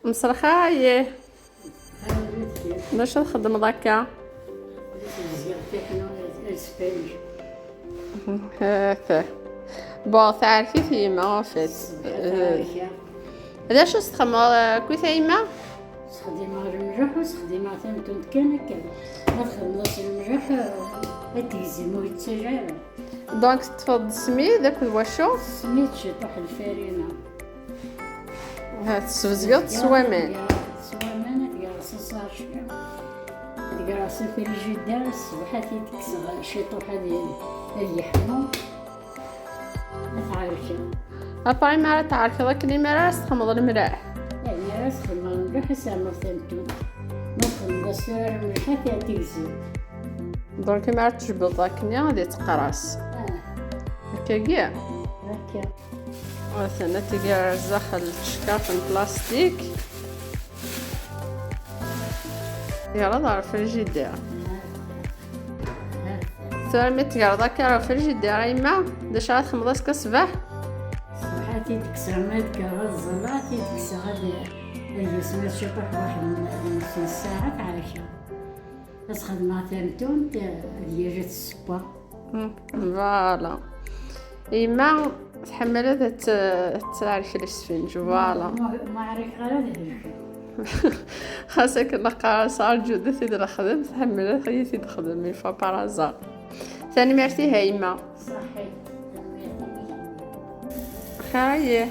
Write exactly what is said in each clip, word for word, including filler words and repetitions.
Mselxir, ih. D acu txeddmeḍ akka? Hata. Bon, tɛerk-it yemma, en fait. D acu s-txedmeḍ akkit a yemma? Sxedmeɣ lemleḥ, ur sxedmeɣ tamtunt kan akka. Ma txedmeḍ s lemleḥ, ad tegzem, ur yettaǧǧa ara. Donc, teṭṭfeḍ-d smid akked wacu? Smid, ciṭuḥ lfarina. Ha, tesbezgeḍ s waman. S waman, ad t-gerseɣ s rrca. Ad t-gerseɣ s frigidaire, ṣṣbeḥ ad t-id-kkseɣ ciṭuḥ ad, ad yeḥmu. Ad t-ɛerkeɣ. Après, mi ara tɛerkeḍ akken, imi ara as-txedmeḍ lemleḥ. Eh, mi ara as-txedmeḍ lemleḥ, ad s-rnuɣ tamtunt. Ma txedmeḍ-as tura lemleḥ, ad t-tegzi. Donc, imi ara tejbdeḍ akken, ad itteqqer-as. Ah. Akkagi? Akka. Atan ad t-id-gerrzeɣ ɣer tcekkart n plastik. Tegreḍ ɣer frigidaire. Tura mi tegreḍ akka ɣer frigidaire, a yemma, d acu ara txedmeḍ azekka ṣṣbeḥ? Ṣṣbeḥ ad t-id-kkseɣ, ma ad kkreɣ ad ẓẓleɣ, ad t-id-kkseɣ ad, ad yesmer ciṭuḥ waḥed n, n nus n ssaɛa, ad t-ɛerkeɣ. Ad s-xedmeɣ tamtunt, ad yaǧǧa tessewwa. Mm, voilà. Yemma tḥemmel ad t-, ad tɛerk lesfenǧ, voilà. Ma, ma ɛriqeɣ ara ad helkeɣ. Xas akken neqqar-as arǧu ad t-id-nexdem, tḥemmel ad iyi-t-id-texdem, une fois par hasard. Tanemmirt-ik a yemma. Ṣaḥit. Tanemmirt-ik. Xir, ih.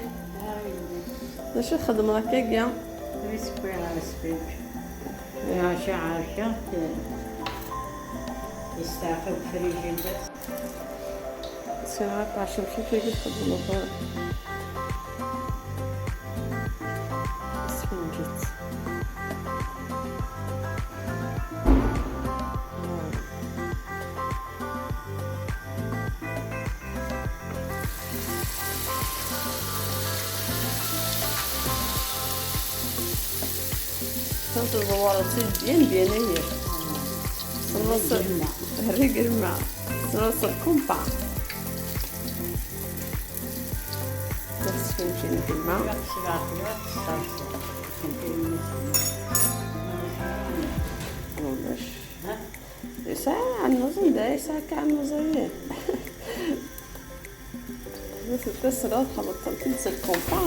D acu txedmeḍ akkagi? Ur yessekwi ara lesfenǧ. Iɛca ɛerkeɣ-t, yesteɛfa deg frigidaire. Sɛiɣ aṭas n kifkif i txedmeḍ. Sfenǧet. Teẓẓewreḍ-tt-id bien bien, ihi. Rrigel ma. Rrigel ma. Tennḍeḍ lkumpa. Tasfenǧin n gma. Ulac. Yesɛa ɛnuẓen, da yesɛa akka ɛnuẓen. Tasreḍ xelṭent-tt s lkumpa.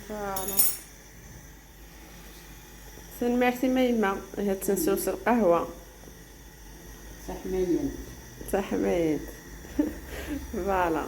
Voilà. Tanemmirt-im a yemma. Ihi ad tensew s lqahwa. Taḥmayant. Taḥmayant. Voilà.